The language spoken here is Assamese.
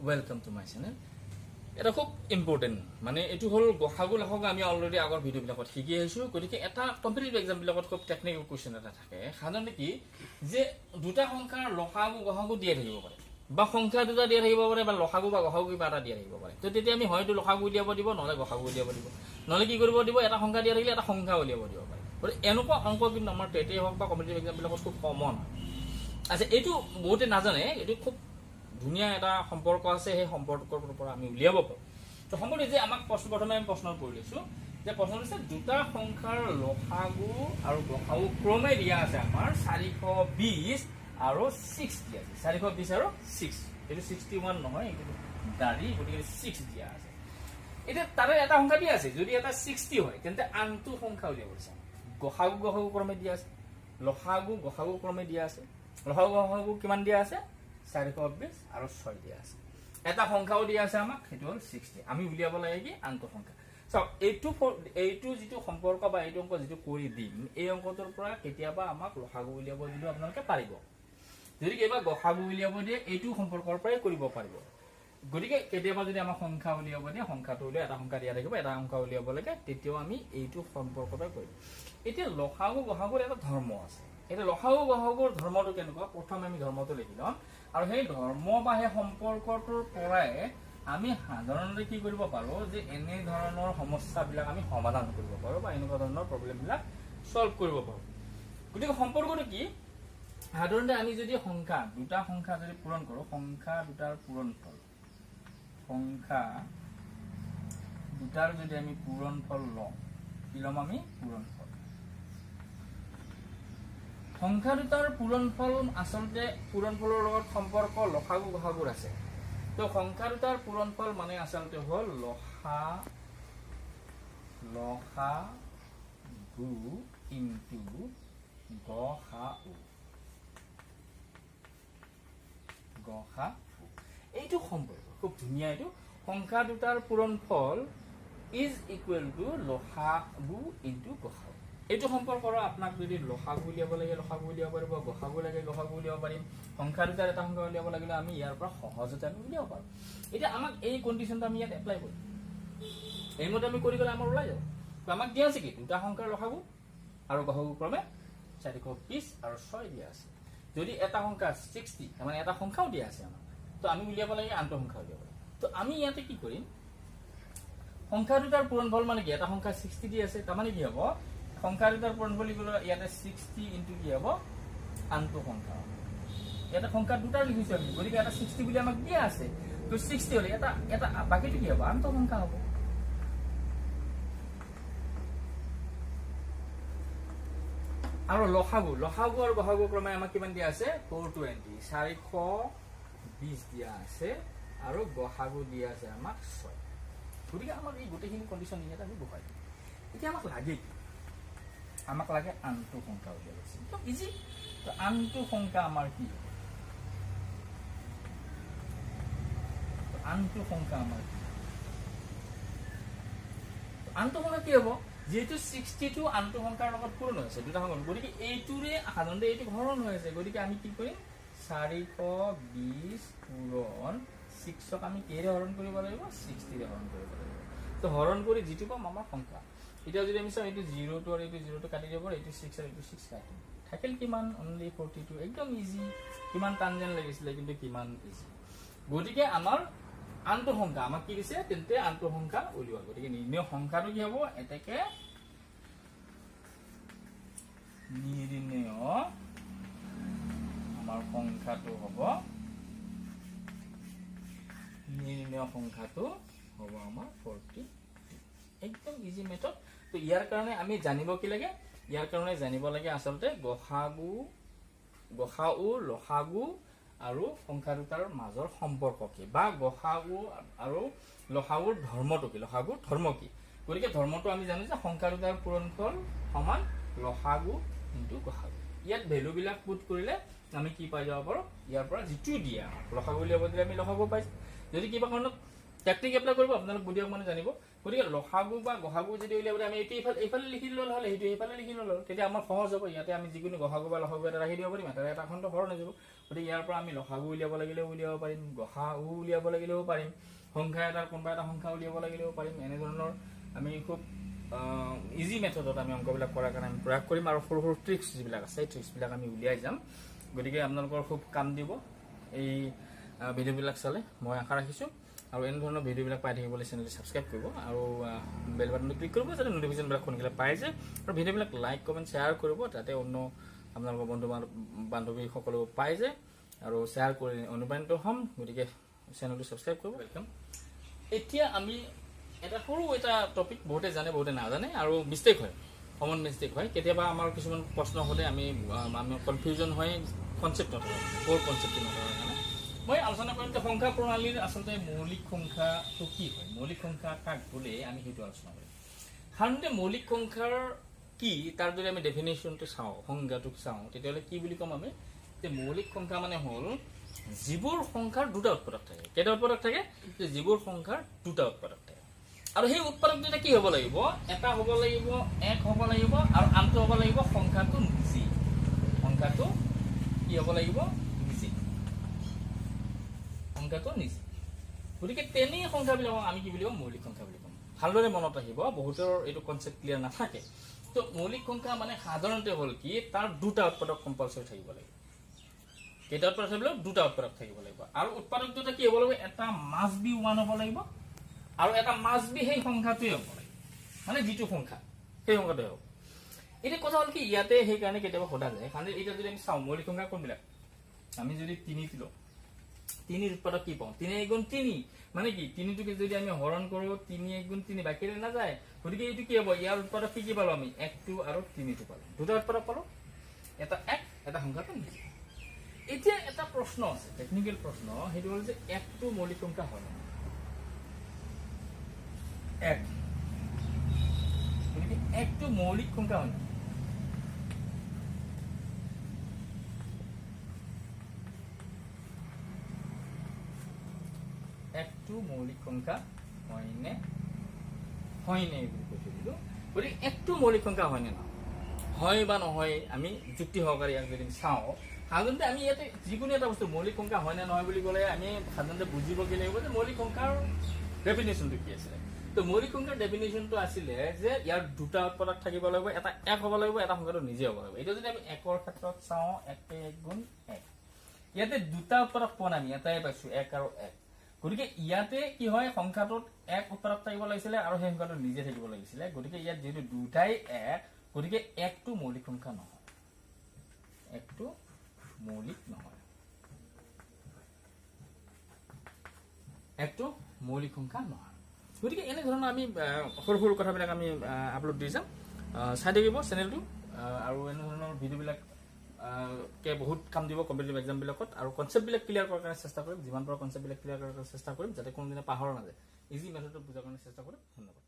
Welcome to my channel. এটা খুব ইম্পৰ্টেণ্ট, মানে এইটো হ'ল গসাগু লসাগু আমি অলৰেডি আগৰ ভিডিঅ'বিলাকত শিকি আহিছোঁ। গতিকে এটা কম্পিটিটিভ এক্সামবিলাকত খুব টেকনিকেল কুৱেশ্যন এটা থাকে সাধাৰণতে কি যে দুটা সংখ্যাৰ লসাগু গসাগু দিয়া থাকিব পাৰে বা সংখ্যা দুটা দিয়া থাকিব পাৰে বা লসাগু বা গসাগু কিবা এটা দিয়া থাকিব পাৰে। তো তেতিয়া আমি হয়তো লসাগু উলিয়াব দিব, নহ'লে গসাগু উলিয়াব দিব, নহ'লে কি কৰিব দিব, এটা সংখ্যা দিয়া থাকিলে এটা সংখ্যা উলিয়াব দিব পাৰে। গতিকে এনেকুৱা অংক কিন্তু আমাৰ টেটেই হওক বা কম্পিটিটিভ এক্সামবিলাকত খুব কমন হয়। আচ্ছা, এইটো বহুতে নাজানে, এইটো খুব ধুনীয়া এটা সম্পৰ্ক আছে, সেই সম্পৰ্কৰ পৰা আমি উলিয়াব পাৰোঁ। তো সম্পৰ্ক যে আমাক প্ৰশ্ন, প্ৰথমে আমি প্ৰশ্ন কৰি লৈছোঁ যে প্ৰশ্ন হৈছে দুটা সংখ্যাৰ লসাগু আৰু গসাগু ক্ৰমে দিয়া আছে আমাৰ 420 আৰু 6 দিয়া আছে, 420 আৰু 6, এইটো 61 নহয়, এইটো দাড়ি, গতিকে 6 দিয়া আছে। এতিয়া তাৰে এটা সংখ্যা দিয়া আছে, যদি এটা 60 হয় তেন্তে আনটো সংখ্যা উলিয়াব দিছে। গসাগু গসাগু ক্ৰমে দিয়া আছে, লসাগু গসাগু ক্ৰমে দিয়া আছে, লসাগু গসাগু কিমান দিয়া আছে 420 আৰু 6 দিয়া আছে, এটা সংখ্যাও দিয়া আছে আমাক, সেইটো হ'ল 60। আমি উলিয়াব লাগে কি আনটো সংখ্যা। চাওক, এইটো যিটো সম্পৰ্ক বা এইটো অংক যিটো কৰি দিম, এই অংকটোৰ পৰা কেতিয়াবা আমাক লসাগু উলিয়াব দিলেও আপোনালোকে পাৰিব, যদি কেতিয়াবা গসাগু উলিয়াব দিয়ে এইটো সম্পৰ্কৰ পৰাই কৰিব পাৰিব। গতিকে কেতিয়াবা যদি আমাক সংখ্যা উলিয়াব দিয়ে, সংখ্যাটো উলিয়াই এটা সংখ্যা দিয়া থাকিব, এটা সংখ্যা উলিয়াব লাগে, তেতিয়াও আমি এইটো সম্পৰ্কৰ পৰাই কৰিম। এতিয়া লসাগু গসাগুৰ এটা ধৰ্ম আছে। এতিয়া লসাগু গসাগুৰ ধৰ্মটো কেনেকুৱা, প্ৰথমে আমি ধৰ্মটো লিখি ল'ম আৰু সেই ধৰ্ম বা সেই সম্পৰ্কটোৰ পৰাই আমি সাধাৰণতে কি কৰিব পাৰোঁ যে এনে ধৰণৰ সমস্যাবিলাক আমি সমাধান কৰিব পাৰোঁ বা এনেকুৱা ধৰণৰ প্ৰব্লেমবিলাক ছল্ভ কৰিব পাৰোঁ। গতিকে সম্পৰ্কটো কি, সাধাৰণতে আমি যদি সংখ্যা দুটা সংখ্যা যদি পূৰণ কৰোঁ, সংখ্যা দুটাৰ পূৰণফল, সংখ্যা দুটাৰ যদি আমি পূৰণফল লওঁ, কি ল'ম আমি পূৰণফল, সংখ্যা দুটাৰ পূৰণফল আচলতে পূৰণফলৰ লগত সম্পৰ্ক লসাগু গসাগুৰ আছে। তো সংখ্যা দুটাৰ পূৰণফল মানে আচলতে হ'ল লসাগু ইনটু গসাউ, গসাউ, এইটো সম্পৰ্ক খুব ধুনীয়া। এইটো সংখ্যা দুটাৰ পূৰণফল is equal to লসাগু ইনটু গসাউ। এইটো সম্পৰ্কৰ আপোনাক যদি লসাগু উলিয়াব লাগে লসাগু উলিয়াব পাৰিব, গসাগু লাগে গসাগু উলিয়াব পাৰিম, সংখ্যা দুটাৰ এটা সংখ্যা উলিয়াব লাগিলে আমি ইয়াৰ পৰা সহজতে আমি উলিয়াব পাৰোঁ। এতিয়া আমাক এই কণ্ডিশ্যনটো আমি ইয়াত এপ্লাই কৰিম, এইমতে আমি কৰি গ'লে আমাৰ ওলাই যাব। তো আমাক দিয়া আছে কি দুটা সংখ্যাৰ লসাগু আৰু গসাগু ক্ৰমে 420 আৰু 6 দিয়া আছে। যদি এটা সংখ্যা 60, মানে এটা সংখ্যাও দিয়া আছে আমাক, তো আমি উলিয়াব লাগে আনটো সংখ্যা উলিয়াব লাগে। তো আমি ইয়াতে কি কৰিম, সংখ্যা দুটাৰ পূৰণফল মানে কি, এটা সংখ্যা 60 দি আছে, তাৰমানে কি হ'ব সংখ্যা দুটাৰ পূৰণফল ইয়াতে 60 ইনটু কি হ'ব আনটো সংখ্যা, ইয়াতে সংখ্যা দুটাৰ লিখিছো আমি, গতিকে এটা 60 বুলি আমাক দিয়া আছে, তো 60 হ'লে এটা এটা বাকীটো কি হ'ব আনটো সংখ্যা হ'ব। আৰু লসাগু, লসাগু আৰু গসাগু ক্ৰমে আমাক কিমান দিয়া আছে 420, 420 দিয়া আছে আৰু গসাগু দিয়া আছে আমাক 6। গতিকে আমাক এই গোটেইখিনি কণ্ডিশ্যন ইয়াত আমি বহাই দিম। এতিয়া আমাক লাগে কি, আমাক লাগে আনটো সংখ্যা উলিয়াব, একদম ইজি। তো আনটো সংখ্যা আমাৰ কি হ'ব, আনটো সংখ্যা আমাৰ কি, আনটো সংখ্যা কি হ'ব, যিহেতু 62 আনটো সংখ্যাৰ লগত পূৰণ হৈ আছে দুটা সংখ্যা, গতিকে এইটোৰে সাধাৰণতে এইটো হৰণ হৈ আছে। গতিকে আমি কি কৰিম, 420 পূৰণ 6ক আমি কিহেৰে হৰণ কৰিব লাগিব, 60ৰে হৰণ কৰিব লাগিব। তো হৰণ কৰি যিটো পাম আমাৰ সংখ্যা। এতিয়া যদি আমি চাওঁ এইটো 0টো আৰু এইটো 0টো কাটি দিব, এইটো 6 আৰু এইটো 6 কাটিম, থাকিল কিমান অনলি 42। একদম ইজি, কিমান টান যেন লাগিছিলে কিন্তু কিমান ইজি। গতিকে আমাৰ আনটো সংখ্যা আমাক কি দিছে, তেন্তে আনটো সংখ্যা উলিওৱা। গতিকে নিৰ্ণয় সংখ্যাটো কি হ'ব, এতেকে নিৰ্ণয় আমাৰ সংখ্যাটো হ'ব, নিৰ্ণয় সংখ্যাটো হ'ব আমাৰ 42। একদম ইজি মেথড। তো ইয়াৰ কাৰণে আমি জানিব কি লাগে, ইয়াৰ কাৰণে জানিব লাগে আচলতে গসাগু, গসাউ, লসাগু আৰু সংখ্যা দুটাৰ মাজৰ সম্পৰ্ক কি, বা গসাগু আৰু লসাগুৰ ধৰ্মটো কি, লসাগুৰ ধৰ্ম কি। গতিকে ধৰ্মটো আমি জানো যে সংখ্যা দুটাৰ পূৰণফল সমান লসাগু ইনটু গসাগু। ইয়াত ভেলুবিলাক পুট কৰিলে আমি কি পাই যাব পাৰোঁ, ইয়াৰ পৰা যিটো দিয়ে আমাক লসাগু উলিয়াব দিলে আমি লসাগু পাইছোঁ। যদি কিবা কাৰণত টেকনিক এপ্লাই কৰিব, আপোনালোক বুধিয়ক মানে জানিব। গতিকে লসাগু বা গসাগু যদি উলিয়াব আমি এইটো এইফালে লিখি ল'লে হ'লে সেইটো এইফালে লিখি ল'লে তেতিয়া আমাৰ সহজ হ'ব। ইয়াতে আমি যিকোনো গসাগু বা লসাগু এটা ৰাখি দিব পাৰিম, এটা এটা খণ্ড হৰণ হৈ যাব। গতিকে ইয়াৰ পৰা আমি লসাগু উলিয়াব লাগিলেও উলিয়াব পাৰিম, গসাগু উলিয়াব লাগিলেও পাৰিম, সংখ্যা এটাৰ কোনোবা এটা সংখ্যা উলিয়াব লাগিলেও পাৰিম। এনেধৰণৰ আমি খুব ইজি মেথডত আমি অংকবিলাক কৰাৰ কাৰণে আমি প্ৰয়াস কৰিম আৰু সৰু সৰু ট্ৰিক্স যিবিলাক আছে সেই ট্ৰিক্সবিলাক আমি উলিয়াই যাম। গতিকে আপোনালোকৰ খুব কাম দিব এই ভিডিঅ'বিলাক চালে, মই আশা ৰাখিছোঁ। আৰু এনেধৰণৰ ভিডিঅ'বিলাক পাই থাকিবলৈ চেনেলটো ছাবস্ক্ৰাইব কৰিব আৰু বেল বাটনটো ক্লিক কৰিব যাতে নটিফিকেশ্যনবিলাক সোনকালে পাই যায়। আৰু ভিডিঅ'বিলাক লাইক কমেণ্ট শ্বেয়াৰ কৰিব যাতে অন্য আপোনালোকৰ বন্ধু বান্ধৱীসকলেও পাই যায় আৰু শ্বেয়াৰ কৰি অনুপ্ৰাণিত হ'ম। গতিকে চেনেলটো ছাবস্ক্ৰাইব কৰিব। Welcome. এতিয়া আমি এটা সৰু এটা টপিক, বহুতে জানে বহুতে নাজানে আৰু মিষ্টেক হয়, কমন মিষ্টেক হয়। কেতিয়াবা আমাৰ কিছুমান প্ৰশ্ন সোধে, আমি কনফিউজন হয়, কনচেপ্ট নথকা, ক'ৰ কনচেপ্টটো নথকাৰ কাৰণে মই আলোচনা কৰিম যে সংখ্যা প্ৰণালীৰ আচলতে মৌলিক সংখ্যাটো কি হয়, মৌলিক সংখ্যা কাক বোলে, আমি সেইটো আলোচনা কৰিম। সাধাৰণতে মৌলিক সংখ্যাৰ কি, তাৰ যদি আমি ডেফিনেশ্যনটো চাওঁ, সংজ্ঞাটোক চাওঁ, তেতিয়াহ'লে কি বুলি ক'ম আমি, যে মৌলিক সংখ্যা মানে হ'ল যিবোৰ সংখ্যাৰ দুটা উৎপাদক থাকে। কেইটা উৎপাদক থাকে? যে যিবোৰ সংখ্যাৰ দুটা উৎপাদক থাকে আৰু সেই উৎপাদক দুটা কি হ'ব লাগিব, এটা হ'ব লাগিব এক হ'ব লাগিব আৰু আনটো হ'ব লাগিব সংখ্যাটো নিজে। সংখ্যাটো কি হ'ব লাগিব? নিজে, সংখ্যাটো নিজে। গতিকে তেনে সংখ্যাবিলাকক আমি কি বুলি ক'ম? মৌলিক সংখ্যা বুলি ক'ম। ভালদৰে মনত ৰাখিব, বহুতৰ এইটো কনচেপ্ট ক্লিয়াৰ নাথাকে। তো মৌলিক সংখ্যা মানে সাধাৰণতে হ'ল কি, তাৰ দুটা উৎপাদক কম্পালচৰি থাকিব লাগিব। কেইটা উৎপাদক থাকিব লাগিব? দুটা উৎপাদক থাকিব লাগিব। আৰু উৎপাদক দুটা কি হ'ব লাগিব? এটা মাষ্ট বি ওৱান হ'ব লাগিব আৰু এটা মাষ্ট বি সেই সংখ্যাটোৱে হ'ব লাগিব, মানে যিটো সংখ্যা সেই সংখ্যাটোৱে হ'ব। এতিয়া কথা হ'ল কি, ইয়াতে সেইকাৰণে কেতিয়াবা সোধা যায়, কাৰণ এতিয়া যদি আমি চাওঁ মৌলিক সংখ্যা কোনবিলাক, আমি যদি তিনি লওঁ, তিনিৰ উৎপাদক কি পাওঁ? 3 1 গুণ 3, মানে কি তিনিটোকে যদি আমি হৰণ কৰোঁ 3 1 গুণ 3, বাকীৰে নাযায়। গতিকে এইটো কি হ'ব? ইয়াৰ উৎপাদক কি কি পালো আমি? 1টো আৰু 3টো পালো, দুটা উৎপাদক পালো, এটা এক, এটা সংখ্যাটো নিজে। এতিয়া এটা প্ৰশ্ন আছে, টেকনিকেল প্ৰশ্ন, সেইটো হ'ল যে 1টো মৌলিক সংখ্যা হয় নহয়? এক, গতিকে 1টো মৌলিক সংখ্যা হয় নহয়? একটো মৌলিক সংখ্যা হয়নে? হয়নে বুলি কৈ থৈ দিলো। গতিকে একটো মৌলিক সংখ্যা হয়নে নহয়, হয় বা নহয় আমি যুক্তি সহকাৰে ইয়াক যদি চাওঁ, সাধাৰণতে আমি ইয়াতে যিকোনো এটা বস্তু মৌলিক সংখ্যা হয় নে নহয় বুলি ক'লে আমি সাধাৰণতে বুজিবগৈ লাগিব যে মৌলিক সংখ্যাৰ ডেফিনেশ্যনটো কি আছিলে। তো মৌলিক সংখ্যাৰ ডেফিনেশ্যনটো আছিলে যে ইয়াৰ দুটা উৎপাদক থাকিব লাগিব, এটা এক হ'ব লাগিব, এটা সংখ্যাটো নিজে হ'ব লাগিব। এতিয়া যদি আমি একৰ ক্ষেত্ৰত চাওঁ, 1 1 গুণ 1, ইয়াতে দুটা উৎপাদক পোৱা নাই, আমি এটাই পাইছো, 1 আৰু 1। গতিকে ইয়াতে কি হয়, সংখ্যাটোত এক উৎপাদক থাকিব লাগিছিলে আৰু সেই সংখ্যাটো নিজে থাকিব লাগিছিলে। গতিকে ইয়াত যিহেতু দুটাই এক, গতিকে একটো মৌলিক সংখ্যা নহয়, একটো মৌলিক নহয়, একটো মৌলিক সংখ্যা নহয়। গতিকে এনেধৰণৰ আমি সৰু সৰু কথাবিলাক আমি আপলোড দি যাম, চাই থাকিব চেনেলটো আৰু এনেধৰণৰ ভিডিঅ'বিলাক কে বহুত কাম দিব কম্পিটিটিভ এক্সামবিলাকত। আৰু কনচেপ্টবিলাক ক্লিয়াৰ কৰাৰ কাৰণে চেষ্টা কৰিম, যিমান পাৰোঁ কনচেপ্টবিলাক ক্লিয়াৰ কৰাৰ কাৰণে চেষ্টা কৰিম, যাতে কোনোদিনা পাহৰা নাযায়। ইজি মেথডত বুজাৰ কাৰণে চেষ্টা কৰিম। ধন্যবাদ।